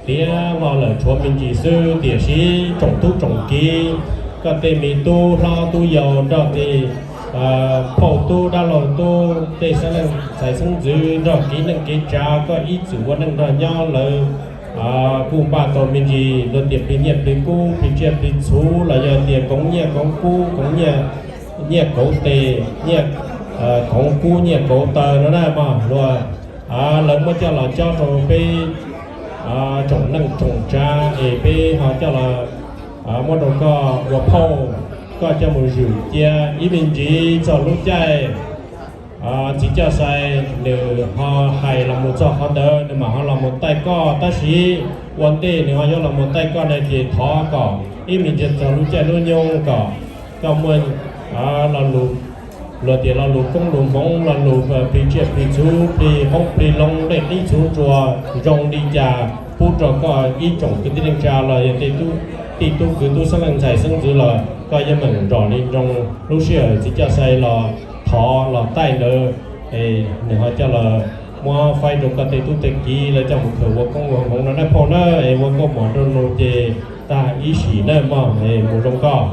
Tiav vog lawm tshuav me ntsis xwb, tiam sis tsoom tub tsoom kiv, koj tej me tub hlob tub yau nrog tej phauj tub dab laug tub, tej xeeb leej ntxhais xeeb ntxwv nrog kev neej kev tsav, koj ib txwm ua neej nrog nyob lawm, kuj npaj tau me ntsis luag tias plig nyiaj plig kub, plig tsiaj plig txhuv, los yog tias koov nyiaj koov kub, koov nyiaj kauv tes, nyiaj kauv kub, nyiaj kauv taw no na mog, luag, lawv muab coj los cob rau peb tsoom neej tsoom tsav es peb ho coj los muab rau koj ua phauj, koj coj mus zwm cia ib me ntsis txog lub caij txiv coj xais nws ho hais los mus txog qhov ntawd, nws mam ho los mus taij koj, tab sis ua ntej nws ho yuav los mus taij koj na ces thov kom ib me ntsis txog lub caij lub nyoog kom koj muaj lo lus, luag tias lo lus koob lus hmoov, lo lus plig tsiaj plig txhuv, plig qoob plig loo, dej qib txhuv ntsua zoo li cas pub rau koj ib tsoom kwv tij neej tsa los yog tej tij tub kwv tub xeeb leej ntxhais xeeb ntxwv los koj yeej meem nrog li nroo. Lub sij hawm txiv coj xais los thov los taij ntawd, nws ho coj los muab faib rau koj tej tub tej kiv, lawv coj mus khaws ua koob ua hmoov no na phauj na. Es ua nkauj mom nraug nus ces tag ib sim na mog, mus zoo koj.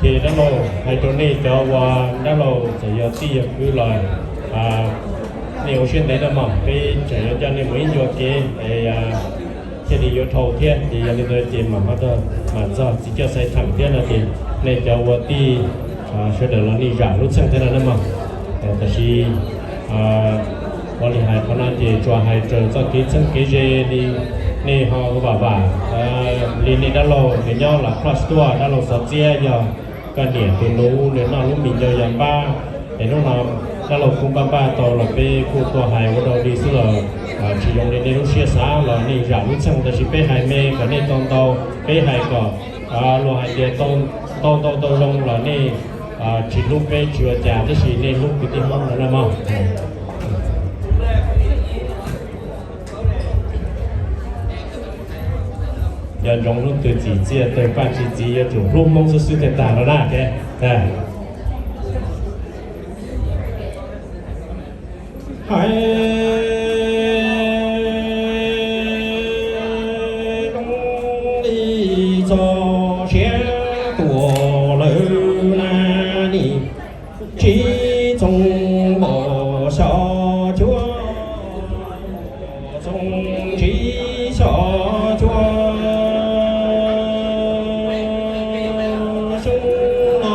Ces dab laug, hais rau nej cov uas dab laug txawm yog tij yog kwv los nej ua siab ntev na mog, peb tseem yuav coj nej mus ib ncua kev es thiaj li yuav dhau thiab. Ces yog li ntawd ces mam ho mam txog txiv coj xais tham thiab no ces nej cov ua tij sawv daws los nej zam lub txheej thiab no na mog. Tab sis ua li hais qhov no ces tsuas hais raws txoj kev txheeb kev ze li nej ho vam vam li nej dab laug nws nyob los club tuaj, dab laug xov txiab yog koj niam tus nus nws noj lub mis ncau yog npab. Es hnub no dab laug kuj npaj npaj tau los peb kuj tuaj hais ua dau li xwb los tsis zoo li nej lub siab xav los nej zam lub txheej, tab sis peb hais me kom nej tau ntau, peb hais kom luag hais tias tau ntau tau zoo los nej tsis hlub peb tsis ua cas, tab sis nej hlub kwv tij Hmoob no na mog. Yog ntsoov hnub twg txim txiaj tawg paj tsis txiv yuav tsum hlub Hmoob xwb xwb thiaj tag no na. Hais zoo li txog siav tuaj lawm na ni, tsis txhoov npau xyov cuab, txhoov tsis xyov cuab xyoo no.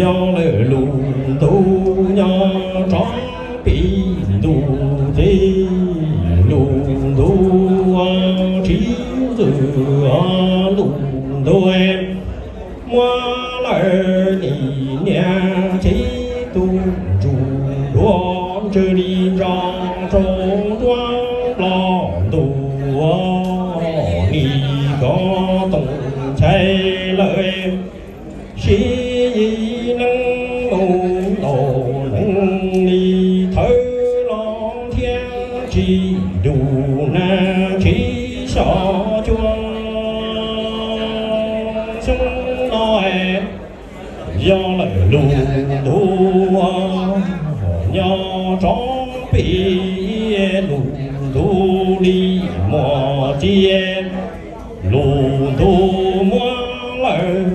Yog lawm lub ntuj nyob rov pib ntuj ces lub ntuj tsis txwm lub ntuj muab lawm nim niam txiv tub ntsuj duav ntsws li ntsos rau nruab nplog ntuj nim kov toom nchai lawm. Sib yig neeg mus ntaus neeg li thawb los thiab tsis dus na tsis xyov cuab xyoo no. Yog lawm lub ntuj nyob rov pib lub ntuj li muaj txiag, lub ntuj muab lawm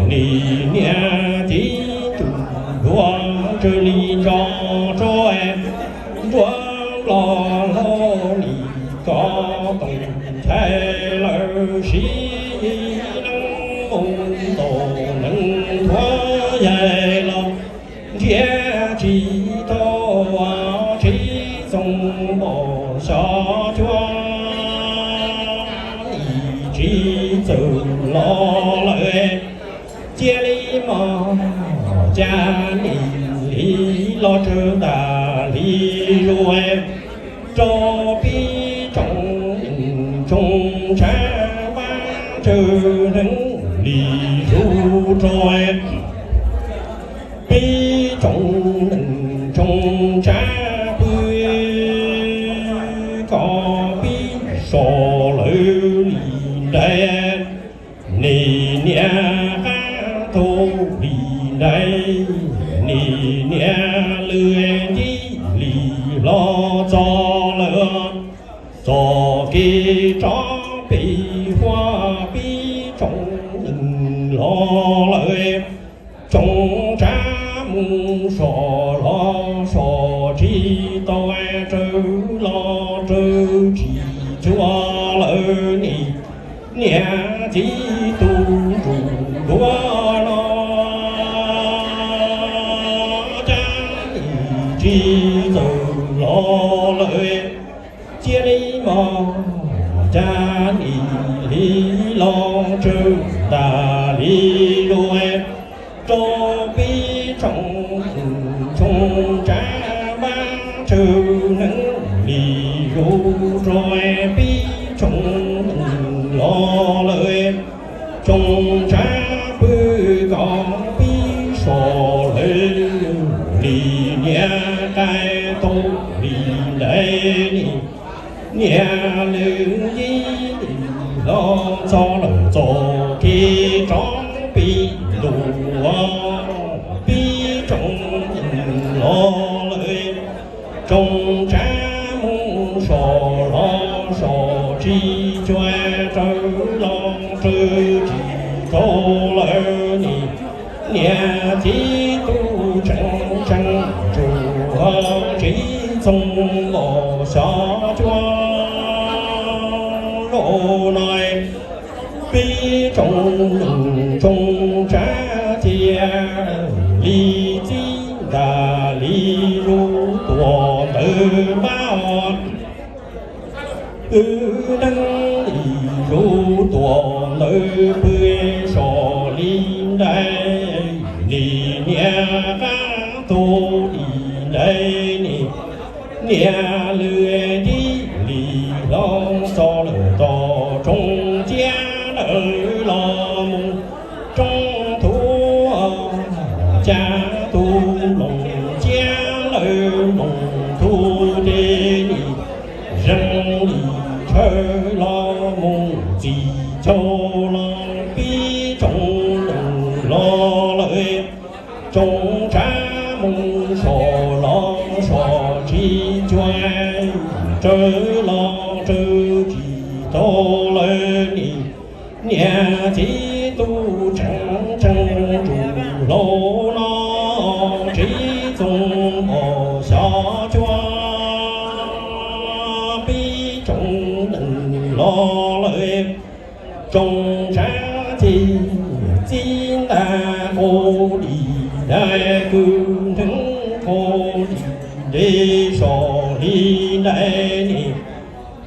nim niam txiv tub ntsuag ntsws li ntsos rau nruab nplog hlau li kov toom nchai lawm. Sib yig neeg mus ntaus neeg thuav yaig los ntsiab tsis tau tsis txhoov npau xyov cuab, tsis txwm los lawm. Cia li mos cas nim li los tsawg tas li zuj rau pib tsoom tsoom tsab Vajtswv neeb li zuj zus, peb tsoom neeg tsoom tsab pw kom peb so lawv li ntawd. Nim niam qab tug li ntawd, nim niam lwm ntxhib li los txog lawm, txoj kev rov pem huab peb tsoom neeg los lawm. Tsoom tsab mus so los so tsis tau, raws los raws tsis cuag lawm. Nim niam txiv tub ntsuj ntuag no, cas nim tsis txawj los lawm. Cia li mog, cas nim li los tsawg tas li lawm. Rau peb tsoom neeg tsoom tsab Vajtswv neeb li zuj zus, peb tsoom neeg los lawm. Tsoom tsab pw kom peb so lawv li, niam qab tug li ntawd, nim niam lwm ntxhib los txog lawm, txoj kev rov pem ntuj, peb tsoom neeg los lawm. Tsoom tsab mus so los so tsis cuag, raws los raws tsis tau lawm. Nim niam txiv tub tseem tseem tsuj tsis txoos npog xyov cuag. Zaum no peb tsoom neeg tsoom tsab cia li txib tas li zuj zus, tuam ntawv npab os, wb neeb li zuj zus, tuam ntawv pw so li ntawd, nim niam qab tug li ntawd, nim niam lwm ntxhib li los txog lawm, tom tsoom ciab lawv los mus tsoom tub, cas tub mloog ciab lawv mloog tub, ces nim zeeg li ntshaw los mus txij caug los, peb tsoom neeg los lawm. Tsoom tsab mus so los so tsis cuag, raws los raws tsis tau lawm. Nim niam txiv tub tseem tseem tsuj hlau no, tsis txoos npog xyov cuag, peb tsoom neeg los lawm. Tsoom tsab txib txib nta qaug li ntawd, kwv nrheev qaug li ntawd, so li ntawd, nim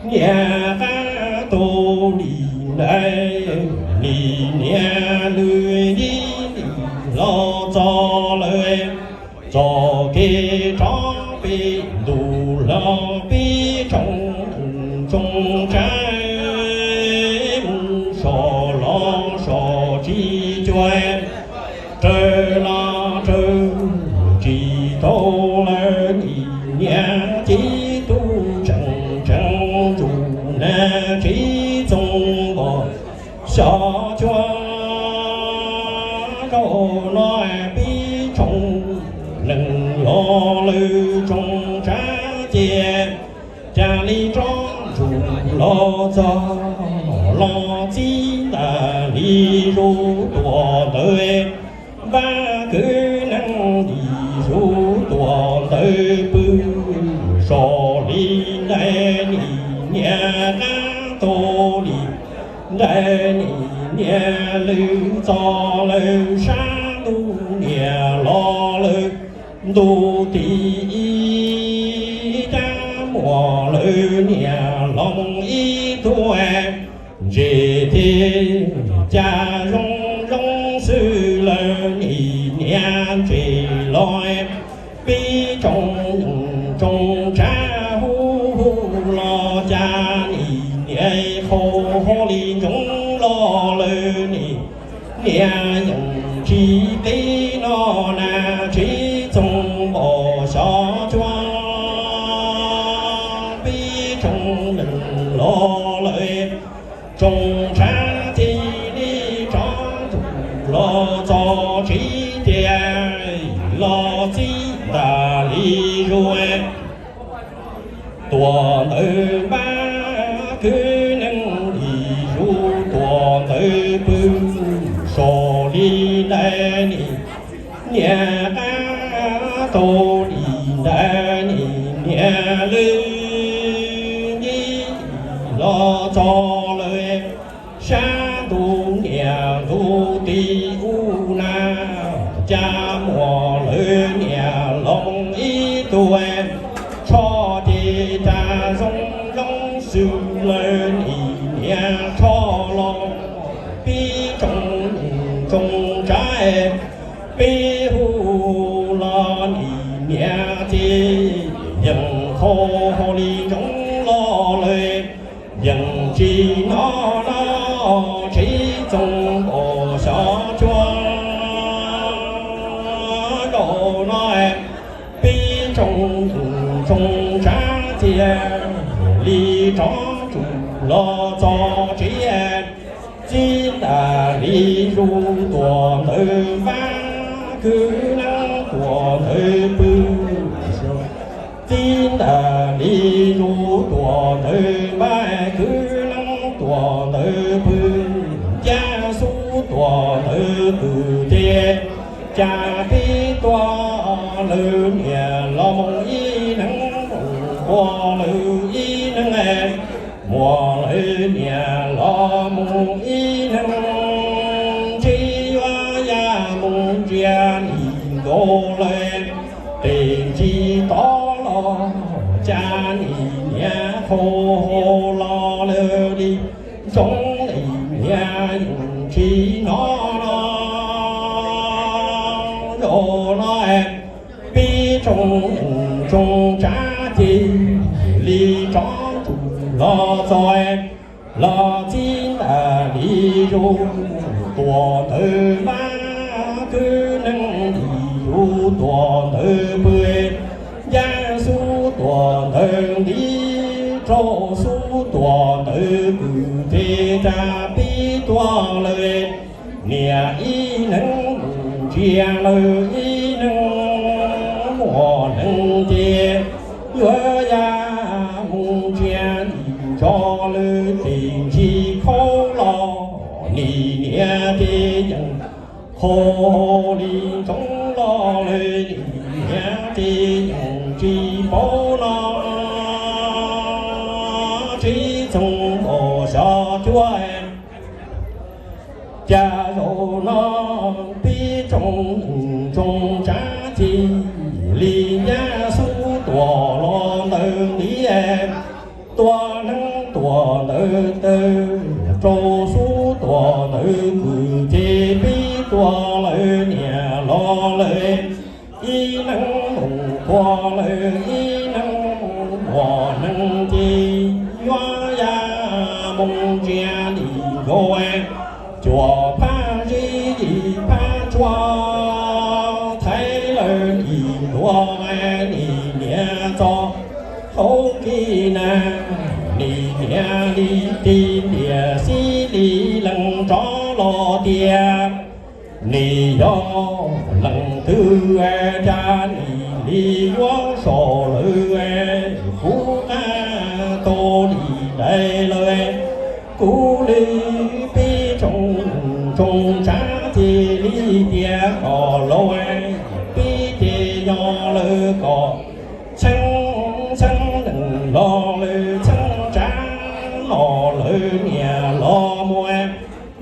niam qab tug li ntawd, nim niam lwm ntxhib li los txog lawm. Txoj kev rov pem ntuj los peb tsoom neeg tsoom tsab mus so los so tsis cuag, raws los raws tsis tau lawm. Nim niam txiv tub tseem tseem tsuj na, tsis txoos npog xyov cuag. Zaum no peb tsoom neeg los lawm, tsoom tsab cia li rov ntsuj los txog los txib tas li zuj zus, tuam ntawv npab, kwv neeg li zuj zus, tuam ntawv pw so li ntawd, nim niam qab tug li ntawd, nim niam lwm txog lawm sab ntuj, niam los lawm ntuj tim ib, cas muaj lawm niam hlob ib tug ntses thiab, cas zoo zoo xwb lawm, nim niam ntses los. Peb tsoom neeg tsoom tsab hu hu los, cas nim niam qhau Ntsoov los lawm nim niam yeej tsis peb no na, tsis txoog npaum xyov cuag peb tsoom neeg los lawm. Tsoom tshav tig li tsov tus los txog tsis tias los txij ntas li zus tuam ntawv npab kwv neej li zus tuam ntawv pw saum li ntawd nim niam qab tau li ntawd nim niam lwj nti los txog lawm sab ntuj niam ntuj ti ub na, cas muaj lawv niam los ib tug tsho ces cas zoo zoo xwb lawv nim niam tsho los peb tsoom tsoom tsav peb hu los nim niam ces yeej qhov hauj li ntsoov los lawm. Yeej tsis hnov no tsis txoog npaum xyov cuag zaum no peb tsoom tsoom tsav tig li tsov tus los txog tsis txij ntas li zus tuam ntawv npab kwv neej tuam ntawv pw txij ntas li zus tuam ntawv npab kwv neej tuam ntawv pw ncaj xub tuam ntawv kwv ces cas peb tuaj lawv niam los mus ib neeg mus qua lawv ib neeg muaj lawv niam los mus ib neeg ntsib yuav ya mus ntsia nim nkaus lawm tes ntsis tod los cas nim niam qhov hauj los lawm li ntsoov nim niam yeej tsis hnov no zaum no peb tsoom tsoom tsav tig li tsov tus los txog los txij ntas li zus tuam ntawv npab kwv neej li zus tuam ntawv pw ncaj xub tuam ntawv ntiv rau xub tuam ntawv kwv ces cas peb tuaj lawm niam ib neeg mus ntsia lawv ib neeg muaj neeg ces yuav ya mus ntsia nim ntso lawm tes ntsis khaub los nim niam ces yeej qhov hauj li ntsoov los lawm nim niam ces yeej tsis paub no tsis txoog npaum xyov cuag cas zaum no peb tsoom tsoom tsav tig li ncaj xub tuam los ntawv ntiv tuam neeg tuam ntawv taw rau xub tuam ntawv kwv ces peb tuaj lawm niam los lawm ib neeg mus qua lawm ib neeg muaj neeg ces yuav ya mus ntsia nim nkaus cuam phab zib yim phab tshuaj thaiv lawm nim ntuav nim niam txog hauv kis na nim niam li ti ntiam xib li lees rov los tias nim yog leej twg cas nim li yuav saum lawv kuv qab tau lim dais lawm kuv li peb tsoom tsoom tsav tig li tias kom laus peb ces yog lawv kom txheeb txheeb neeg los lawv txheeb tsav los lawv niam los mus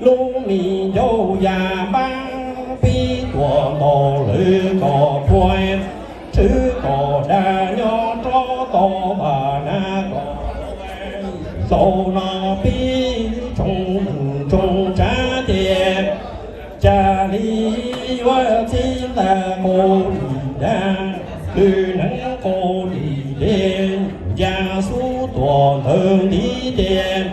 lub me ncauj ya npab peb tuam ntaus lawv kom phua tshwv kom dag nyob rov tau npam na kom zaum no peb tsoom tsoom tsav ces cas li yuav txij ntag qaug lim dag, lwm neeb qaug lim dej, ya xub tuam ntawv ntiv ces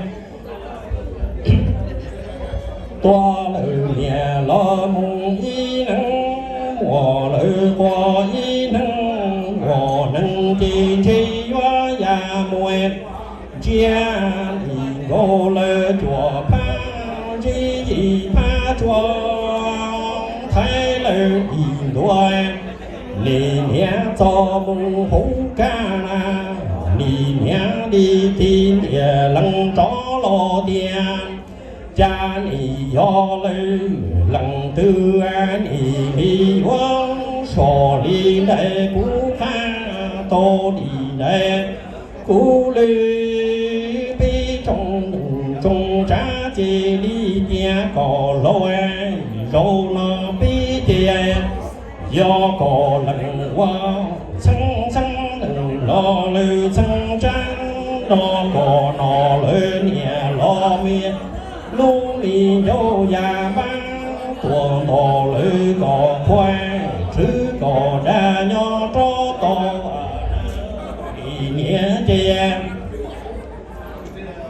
Tuag lawm niam los mus ib neeg, muam lawm quas ib neeg, muam neeg ces ntshe yuav ya mus ntsia. Nim nkaus lawm cuaj phab tsib yim phab tsua, thaib lawm nim ntua. Nim niam txog mus hauv kab na, nim niam li tis ntiam lees rov los tias, cas nim yog lawm leej twg, nim li yuav so li ntawd kuv qab tau li ntawd. Kuv lwm peb tsoom neej tsoom tsav ces li tias kom hlob, zaum no peb ces yog kom leej ua txheeb txheeb neej los lawm txheeb tsav no, kom no lawm niam los me lub me ncauj ya npab tuaj nto lawm kom qhuaib txwv kom dag nyob rov tau. Nim niam ces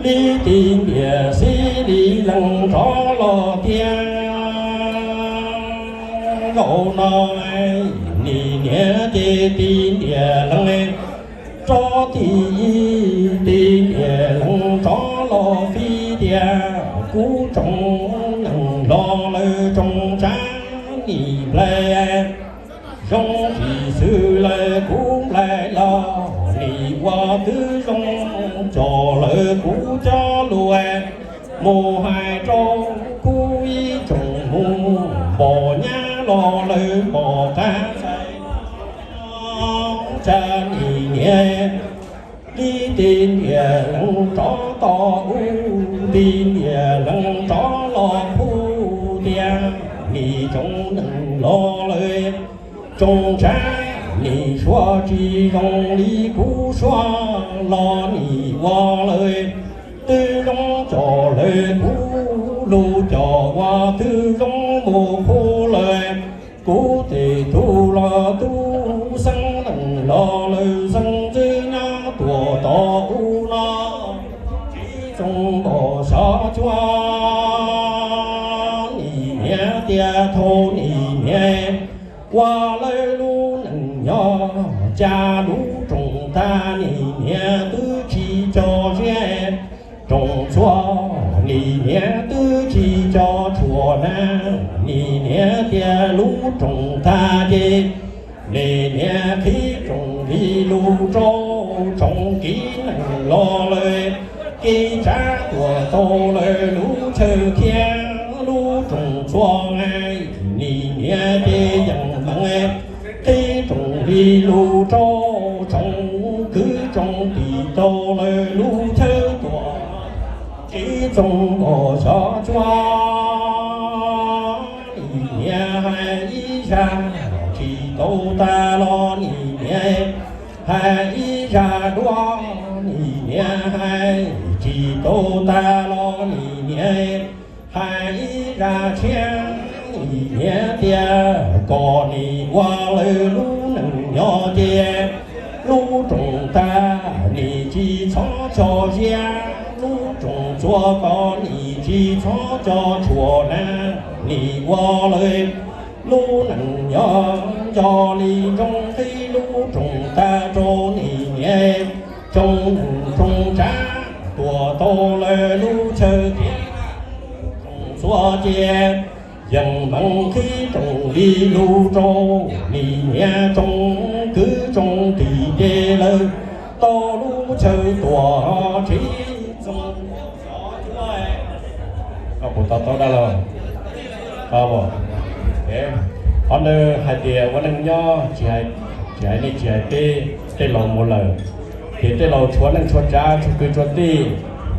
li tis ntiam xib li lees rov los tias, zaum no nim niam ces tis ntiam lees rov tis, tis ntiam lees rov los fij tias, kuv tsoom neej los lawm tsoom tsav nim nplais zoo tsis xws lawm kuv nplais los, nim ua twb zoo coj lawm kuv cov lus mus hais rau kuv ib tsoom mus npom nyab los lawm npom qab ntxhais, tsam nim niam li tis ntiam lees rov tau, tis ntiam lees rov los kuv tias, nim tsoom neej los lawm tsoom tsav nim suav tsis zoo li kuv suav los, nim ua lawm twb zoo coj lawm kuv lus coj ua twb zoo mus kuv lawm. Kuv tes tug los tub xeeb neej los lawm xeeb ntxwv nyob tuaj tom u no, tsis txoos npog xyov cuab. Nim niam tias thaum nim niam ua lawm lub neej nyob, cas lub rooj tag nim niam twb tsis tso ziab, rooj txhua nim niam twb tsis tso tshuaj na. Nim niam tias lub rooj tag ces nim niam qhib rooj li lus rau tsoom kiv neej los lawm, kev tsav tuaj tau lawm lub chaw khiav, lub rooj txhua na. Nim niam ces yeej meem qhib rooj li lus rau tsoom kwv tsoom tij tau lawm lub chaw tuaj, tsis txoos npog xyov cuab. Nim niam hais ib zaj tsis tau tag los nim niam hais ib zaj dua, nim niam hais tsis tau tag los nim niam hais ib zaj tshiab. Nim niam tias kom nim ua lawm lub neej nyob ces lub rooj tag nim tsis txhob tso ziab, lub rooj txhua kom nim tsis txhob tso tshuaj na. Nim ua lawm lub neej nyob nco li ntsoov qhib lub rooj tag rau nim niam, tsoom neej tsoom tsav tuaj tau lawm lub chaw khiav, rooj txhua ces yeej meem qhib rooj li lus rau nim niam, tsoom kwv tsoom tij ces lawv tau lub chaw tuaj tsis txoos. Koj puas to taub dab laug? Qhov ntawd hais tias ua neej nyob tsis hais, tsis hais nej tsis hais peb, tej laus mus lawm, ces tej laus tshuav neej tshuav tsav tshuav kwv tshuav tij,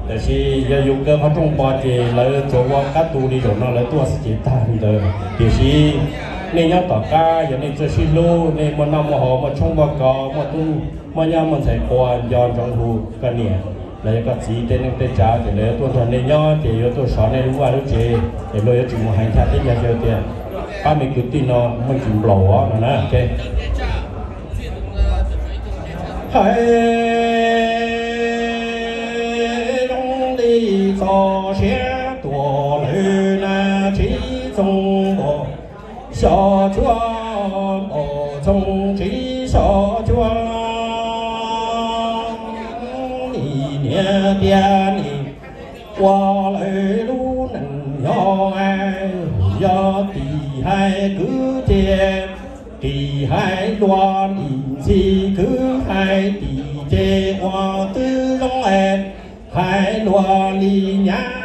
tiam sis yog yus kaw qhov rooj npo ces lawv tsuas ua qab tu li zaum no lawv tuaj xwb ces tag li ntawd. Tiam sis nej nyob tom qab yog nej txawj sib hlub, nej muaj noj muaj haus, muaj tshoob muaj kos, muaj tub muaj nyab muaj ntxhais quas nco ntsoov hu koj niam los yog koj txiv tej neej tej tsav ces lawv yuav tuaj nrog nej nyob ces yuav tuaj sov nej lub vaj lub tsev, ces luag yuav tsis mus hais ncha teb ncha chaw tias pab me kwv tij no muaj ntsis nplaum os no na. Hais zoo li txoj sia tuaj lawm na. Txoov npos xyov cuab, npos txoov tsis xyov cuab. Nim niam tias nim ua lawv lub neej nyob, yog tim hais kwv ces tim hais luag, nim ntxhi kwv hais tim ces ua twb zoo es hais luag li nyab.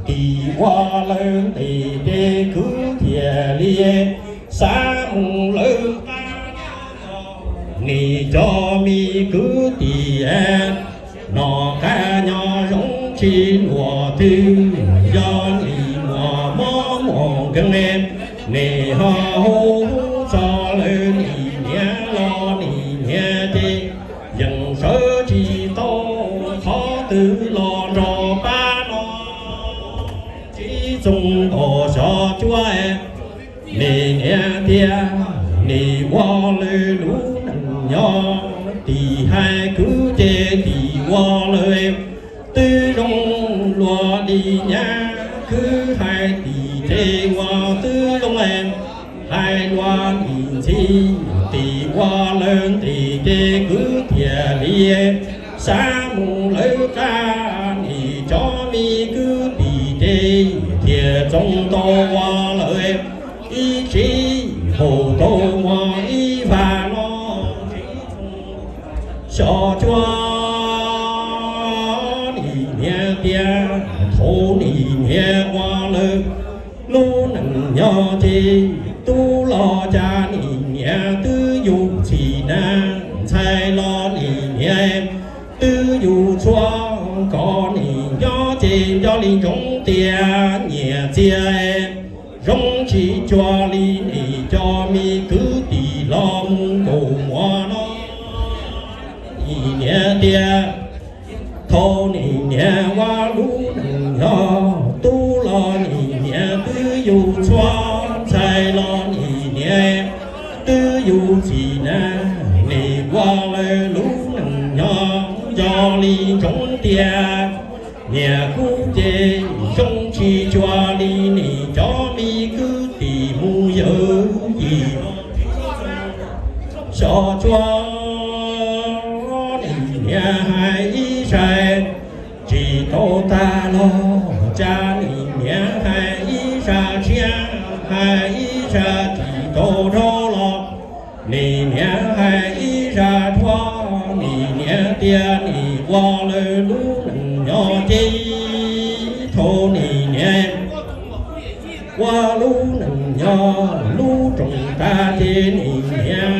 Tim ua lawv ntes ces kwv thiaj li xav mus lawv qab. Nim cov me kwv tij, nom qab nyob zoo tsis luag twg, yog nim muaj mob muaj nkeeg, nim ho hu txog lawv nim niam los nim niam ces yeej sawv tsis tau qhov twg los nrog pab no. Tsis txoov npos xyov cuab, nim niam tias nim ua lawv lub neej nyob, tim hais kwv ces tim ua lawv twb zoo luag li nyab. Kwv hais tim ces ua twb zoo, hais luag nim ntxhi tim ua lawv ntes ces kwv thiaj li xav mus lawv qab. Nim cov me kwv tij ces thiaj txoov tau ua lawv ib tsev, haus tau muaj ib vaj no. Xyov cuab, nim niam tias thaum nim niam ua lawv lub neej nyob ces tub los cas nim niam twb yug txij na, ntxhais los nim niam twb yug txhua, kom nim nyob ces nco li ntsoov tias nyiam txiag zoo tsis cuag li nim cov me kwv tij los mus nkaum muag no. Nim niam tias thaum nim niam ua lub neej nyob, tub los nim niam twb yug txhua, ntxhais los nim niam twb yug txij na, nim ua lawv lub neej nyob nco li ntsoov tias niam kuv ces zoo tsis cuag li nim cov me kwv tij mus yawm yim. Xyov cuab, nim niam hais ib zaj tsis tau tag los cas, nim niam hais ib zaj tshiab, hais ib zaj tsis tau dhau los, nim niam hais ib zaj dhuav. Nim niam tias nim ua lawv lub neej nyob ces thaum nim niam ua lub neej nyob lub rooj tag ces nim niam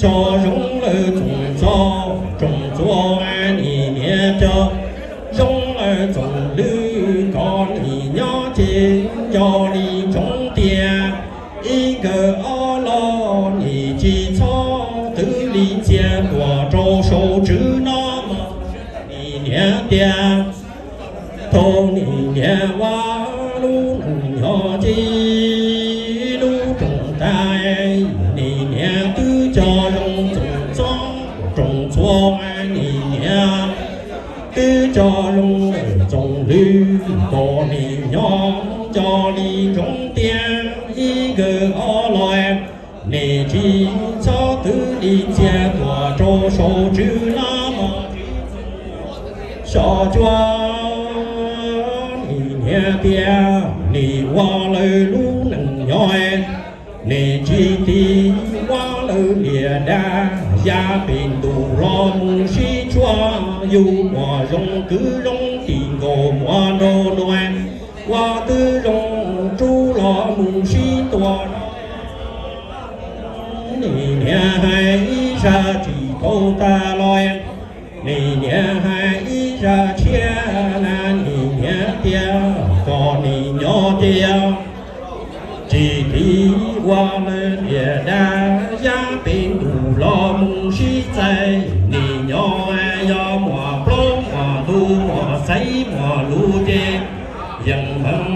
cog zoo lawm txoov txo, tsoom txuas nim niam cog zoo lawm txoov lwm, kom nim nyob ces nco li ntsoov tias ib nkawm ob los nim tsis txhob twv li ntxias tuaj rau saum tswv no. Nim niam tias thaum nim niam ua lub neej nyob ces lub rooj tag nim niam twb cog zoo txoov txo, tsoom txuas nim niam twb cog zoo txoov lwm, kom nim nyob nco li ntsoov tias ib nkawm ob los nim tsis txhob twv li ntxias tuaj rau saum tswv no. Xyov cuab, nim niam tias nim ua lawv lub neej nyob, nim tsis tiv ua lawv liam dab, yav pem ntuj los mus sib tshuam, yus muaj zoo kwv zoo tij nkaus muaj nraug nua, ua twb zoo rub los mus sib tua. Nim niam hais ib zaj tsis tau tag los, nim niam hais ib zaj tshiab na, nim niam tias kom nim nyob tias tsis tiv ua lawv liam dab, yav pem ntuj los mus sib txais, nim nyob yog muaj plaub muaj ntug muaj xaiv muaj lus ces yeej meem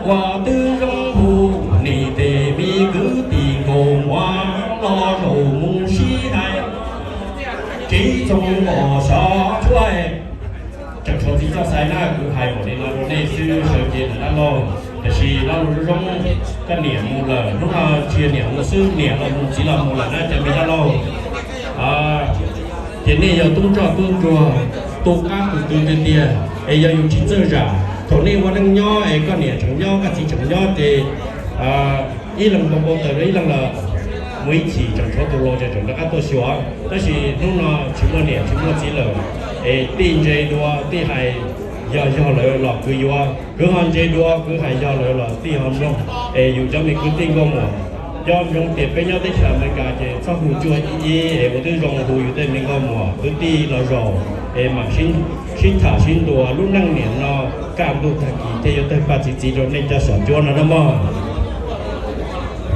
ua twb zoo hu, nim tej me kwv tij nkaus muaj los zaum mus sib hais. Tsis txoov npos xyov cuab, tseem tshuav txiv txoj xaiv na, kuv Hais ua li no rau nej xwb sawv cev lawm dab laug, tiam sis dab laug zoo zoo, koj niam mus lawm, hnub no tsis yog niam mus xwb, niam los mus txiv los mus lawm na cov me dab laug. Ces nej yog tub ntsoj tub ntsuag, tu qab tu tw tiag tiag, es yog yus tsis txawj zam, thaum nej ua neej nyob es koj niam tseem nyob koj txiv tseem nyob ces ib leeg npau npau taws rau ib leeg lawm, mus ib chim tseem tshuav tus laus ces tseem rov qab tuaj xyuas. Tab sis hnub no tsis muaj niam tsis muaj txiv lawm, es tij ntse dua tij hais yog yog lawm los kwv yuav, kwv ho ntse dua kwv hais yog lawm los tij ho mloog. Es yus cov me kwv tij nkauj muam, nco ntsoov tias peb nyob teb chaws Amelikas ces txhob hu cuaj ib ib es ua twb zoo, hu yus tej me nkauj muam kwv tij los zaum es mam sib tham sib ntuas lub neej niam no, kaj ntug tag kis thiaj yuav tawg paj txi txiv rau nej cov xyom cuab no na mog.